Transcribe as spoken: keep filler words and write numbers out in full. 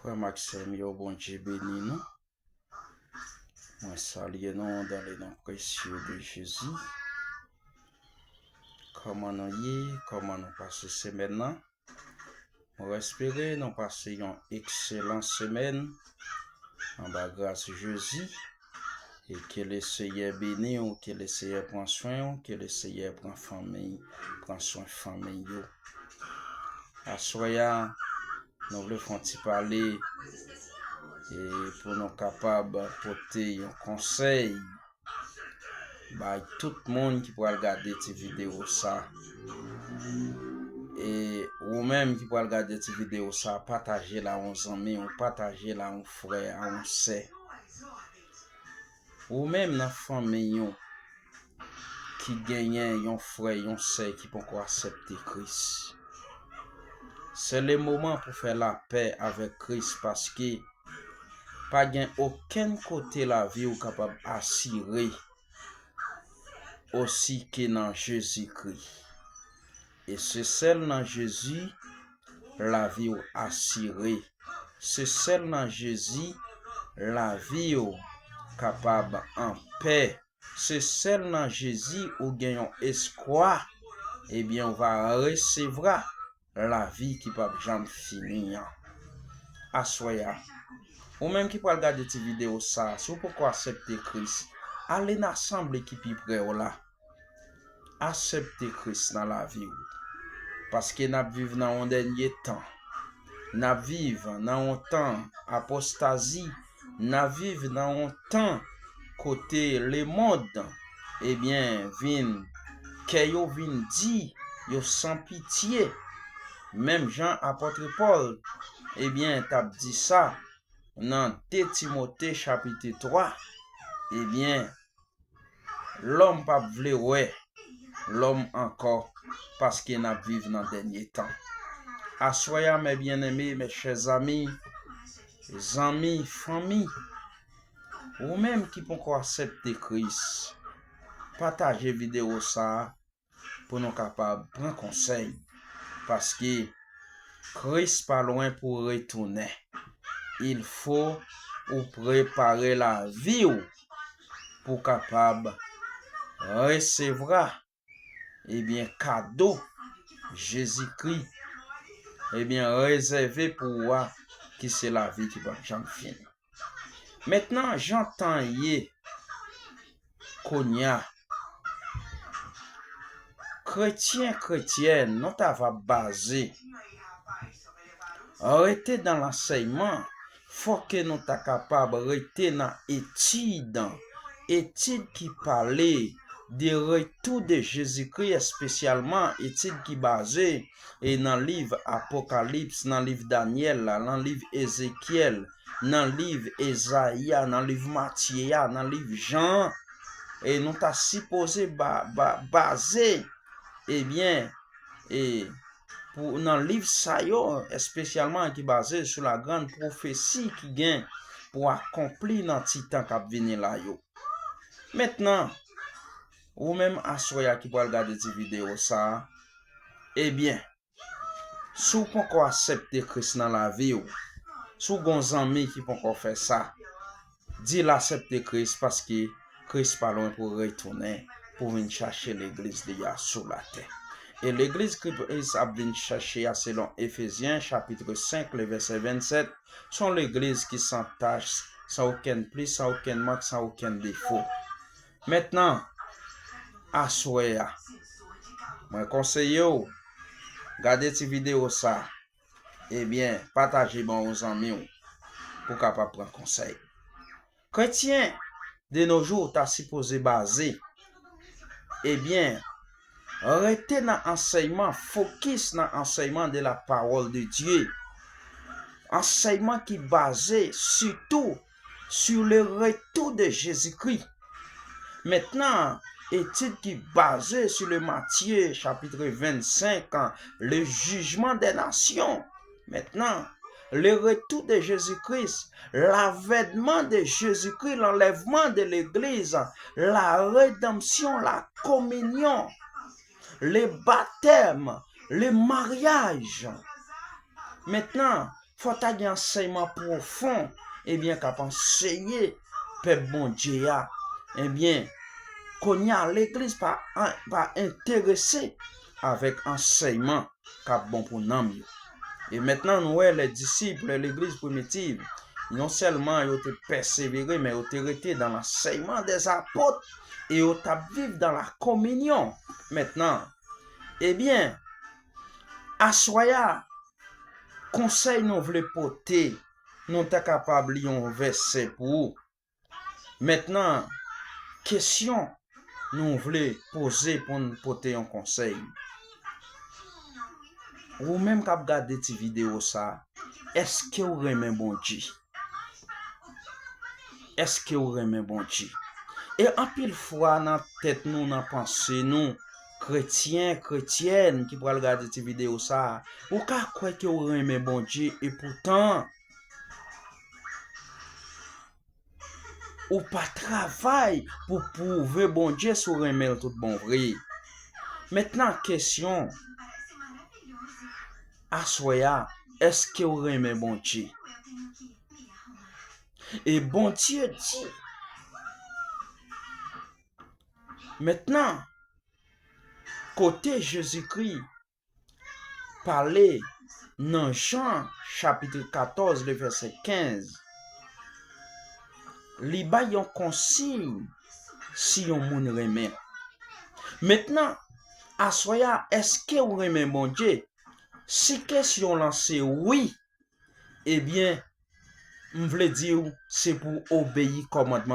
Frè m ak sè m yo, Bondye beni nou. Mwen salye nou dans le nom précieux de Jésus. Kòman nou ye? Kòman nou pase semèn nan? Mwen espere nou pase yon ekselan semèn anba gras Jezi. E ke Lesenyè beni w, ke Lesenyè pran swen w, ke Lesenyè pran fanmi, pran swen fanmi yo. Aswè a, nou vle fè yon ti pale, e pou nou kapab pote yon konsèy bay tout moun ki pral gade ti videyo sa. E ou menm ki pral gade ti videyo sa, pataje l a yon zanmi w, pataje l a yon frè, a yon sè. Ou menm nan fanmi w ki genyen yon frè, yon sè ki poko aksepte Kris. Se le moman pou fè lapè avèk Kris, paske pa gen okenn kote lavi w kapab asire osi ke nan Jezikri. E se sèl nan Jezi lavi w asire. Se sèl nan Jezi lavi w kapab anpè. Se sèl nan Jezi ou gen yon espwa, ebyen, ou va resevwa lavi ki p ap janm fini an. Aswè a, ou menm ki pral gade ti videyo sa, si w poko aksepte Kris, ale nan asanble ki pi pre w la. Aksepte Kris nan lavi w. Paske n ap viv nan yon dènye tan. N ap viv nan yon tan apostazi. N ap viv nan yon tan kote lemonn, ebyen, vin, kè yo vin di, yo san pitye. Menm jan apot Pòl, ebyen, t ap di sa nan de Timote chapit twa, ebyen, lòm p ap vle wè lòm ankò, paske n ap viv nan dènye tan. Aswè a, mes bien-aimés, mes chers amis, zanmi, fanmi, ou menm ki poko aksepte Kris, pataje videyo sa a pou nou kapab pran konsèy, paske Kris pa lwen pou retounen. Il faut ou prepare lavi w pou kapab resevwa, ebyen, kado Jezikri, ebyen, rezève pou ou a, ki se lavi ki p ap janm fini. Mentnan, jan tan ye kounye a, kretyen, kretyèn, nou ta va baze, rete nan lansèyman, fò ke nou ta kapab rete nan etid, etid ki pale de retou de Jezikri, espesyalman etid ki baze e nan liv Apokalips, nan liv Danyèl la, nan liv Ezekyèl, nan liv Ezayi a, nan liv Matye a, nan liv Jan an, e nou ta sipoze ba, ba, baze, ebyen, e pou, nan liv sa yo, espesyalman ki baze sou la grann pwofesi ki gen pou akonpli nan ti tan k ap vini la yo. Mentnan, ou menm aswè a ki pral gade ti videyo sa a, ebyen, si w poko aksepte Kris nan lavi w, si w gon zanmi ki poko fè sa, di l aksepte Kris, paske Kris pa lwen pou retounen pou vin chache legliz li a sou latè. E legliz Kris ap vin chache a, selon Efezyen chapit senk, le vèsè vennsèt, se yon legliz ki san tach, san okenn pli, san okenn mank, san okenn defo. Mentnan, aswè a, mwen konseye w, gade ti videyo sa, ebyen, pataje ban yon zanmi w pou kapab pran konsèy. Kretyen de nos jours ta sipoze baze, ebyen, rete nan ansèyman, fokis nan ansèyman de la parole de Dieu. Ansèyman ki baze sitou sur le retour de Jésus-Christ. Mentnan, etid ki baze sur le Matthieu chapitre vingt-cinq, le jugement des nations. Mentnan, le retour de Jésus-Christ, l'avènement de Jésus-Christ, l'enlèvement de l'Église, la rédemption, la communion, le baptême, le mariage. Mentnan, fò ta gen ansèyman pwofon, ebyen, k ap anseye pèp Bondye a. Ebyen, kounye a, legliz pa, pa enterese avèk ansèyman k ap bon pou nanm yo. E mentnan, nou wè, lè disip, lè legliz primitiv, non sèlman yo te pèsevere, men yo te rete dan lansèyman dè apot, e yo t ap viv dan la kominyon. Mentnan, ebyen, aswè a, konsèy nou vle pote, nou ta kapab li yon vèsè pou ou. Mentnan, kesyon nou vle poze pou n pote yon konsèy. Ou menm k ap gade ti videyo sa, èske w renmen Bondye? Èske w renmen Bondye? E anpil fwa nan tèt nou, nan panse nou, kretyen, kretyèn ki pral gade ti videyo sa, ou ka kwè ke w renmen Bondye, epoutan, ou pa travay pou pwouve Bondye si w renmen l tout bon vre. Mentnan, kesyon, aswè a, èske w renmen Bondye? E Bondye di, mentnan, kote Jezikri pale nan Jan chapit katòz, le vèsè kenz, li bay yon konsiy si yon moun renmen. Mentnan, aswè a, èske w renmen Bondye? Si kesyon lan se wi, ebyen, m vle di w, se pou w obeyi kòmandman